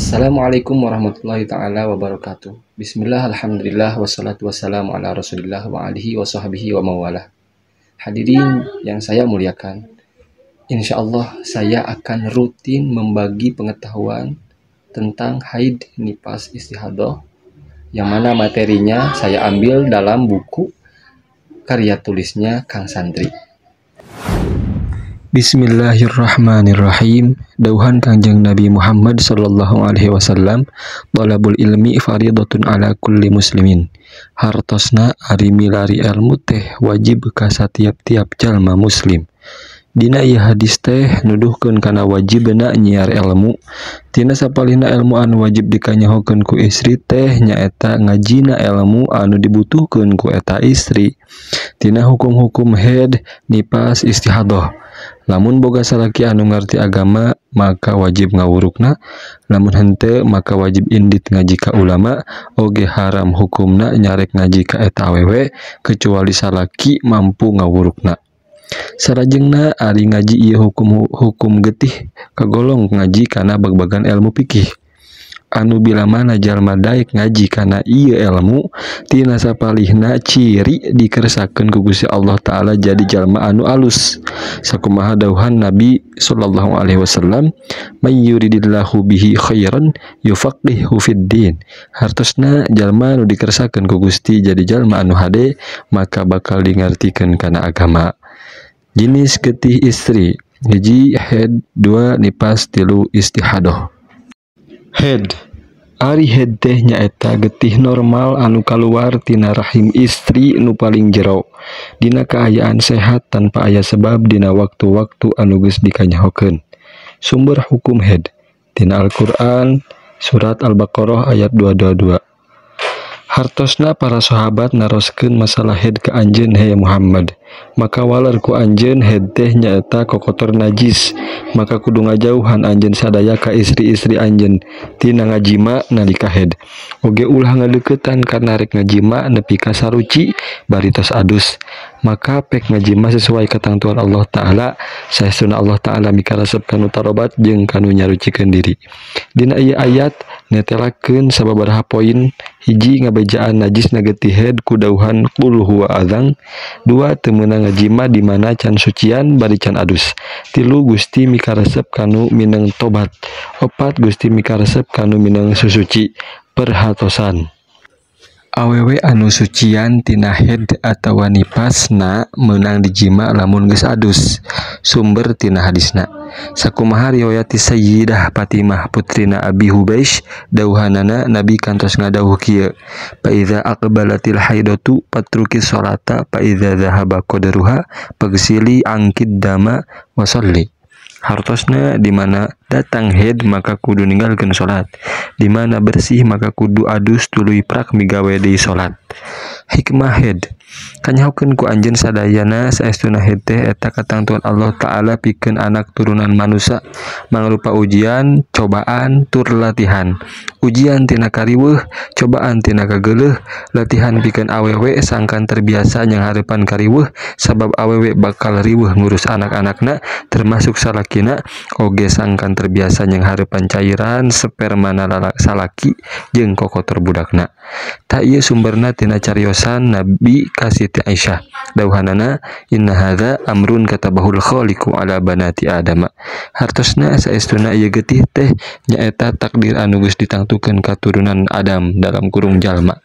Assalamualaikum warahmatullahi taala wabarakatuh. Bismillah, alhamdulillah, wassalatu wassalamu ala rasulillah wa alihi wa sahbihi wa mawalah. Hadirin yang saya muliakan, insya Allah saya akan rutin membagi pengetahuan tentang haid, nifas, istihadah, yang mana materinya saya ambil dalam buku karya tulisnya Kang Santri. Bismillahirrahmanirrahim. Dauhan Kangjeng Nabi Muhammad sallallahu alaihi wasallam, talabul ilmi faridatun ala kulli muslimin. Hartosna ari milari ilmu teh wajib ka satiap-tiap jalma muslim. Dina ieu hadis teh nuduhkeun kana wajibna nyiar ilmu. Tina sapalihna ilmu anu wajib dikanyahokeun ku istri teh nyaeta ngajina ilmu anu dibutuhkeun ku eta istri. Tina hukum-hukum haid, nifas, istihadah. Lamun boga salaki anu ngarti agama maka wajib ngawurukna, lamun henteu maka wajib indit ngaji ka ulama, oge haram hukumna nyarek ngaji ka eta awewe kecuali salaki mampu ngawurukna. Sarajengna ari ngaji ieu hukum getih kagolong ngaji kana bagbagan ilmu fikih. Anu bila mana jalma daek ngaji kana ieu ilmu tina sapalihna ciri dikersakeun ku Gusti Allah Ta'ala jadi jalma anu alus. Sakumaha dauhan Nabi sallallahu alaihi wasallam, may yuridillahu bihi khairan yufaqihu fid din. Hartosna jalma anu dikersakeun ku Gusti jadi jalma anu hade maka bakal dingartikeun kana agama. Jenis getih istri: 1 haid, 2 nifas, 3 istihadah. Haid. Ari haid teh nyaeta getih normal anu kaluar tina rahim istri nu paling jero dina kaayaan sehat tanpa aya sebab dina waktu-waktu anu geus dikanyahokeun. Sumber hukum haid tina Al-Qur'an surat Al-Baqarah ayat 222. Hartosna para sahabat naroskeun masalah haid ka anjeun hey Muhammad, maka waler ku anjeun haid teh nyaeta kokotor najis, maka kudu ngajauhan anjeun sadaya ka istri-istri anjeun tina ngajima nalika haid, oge ulah ngadeuketan kana rek ngajima nepi ka saruci bari tos adus, maka pek ngajima sesuai katangtuan Allah Ta'ala. Saestuna Allah Ta'ala mikaresep kanu tarobat jeung kanu nyarucikeun diri. Dina ieu ayat netelakeun sababaraha poin. 1 ngabejaan najis getih haid ku dauhan qul huwa adzan. 2 teu meunang ngajima di mana can sucian bari can adus. 3 Gusti mikaresep kanu mineng tobat. 4 Gusti mikaresep kanu mineng susuci. Perhatosan awewe anu sucian tina haid atawa nifasna meunang dijima lamun geus adus. Sumber tina hadisna sakumaha riwayat ti Sayyidah Fatimah putrina Abi Hubaish, dauhanana Nabi kantos ngadawuh kieu, fa iza aqbalatil haidatu patruki sholata fa iza dhahaba qadruha faghsili angkid dama wa sholli. Hartosna di mana datang haid maka kudu ninggalkeun salat, di mana bersih maka kudu adus tuluy prak migawe deui salat. Hikmah haid kanyahokeun ku anjeun sadayana saestuna haid teh eta katangtuan Allah Ta'ala pikeun anak turunan manusia mangrupa ujian, cobaan, tur latihan. Ujian tina kariweuh, cobaan tina kageuleuh, latihan pikeun awewe sangkan terbiasa nyanghareupan kariweuh sabab awewe bakal riweuh ngurus anak-anakna termasuk salakina, oge sangkan terbiasa nyanghareupan cairan spermana salaki jeung kokotor budakna. Ta ieu sumberna tina cariosan Nabi ka Siti Aisyah, dauhanana inna hadza amrun katabahul khaliqu ala banati adama. Hartosna saestuna ieu getih teh nyaeta takdir anu geus ditangtukeun katurunan Adam dalam kurung jalma.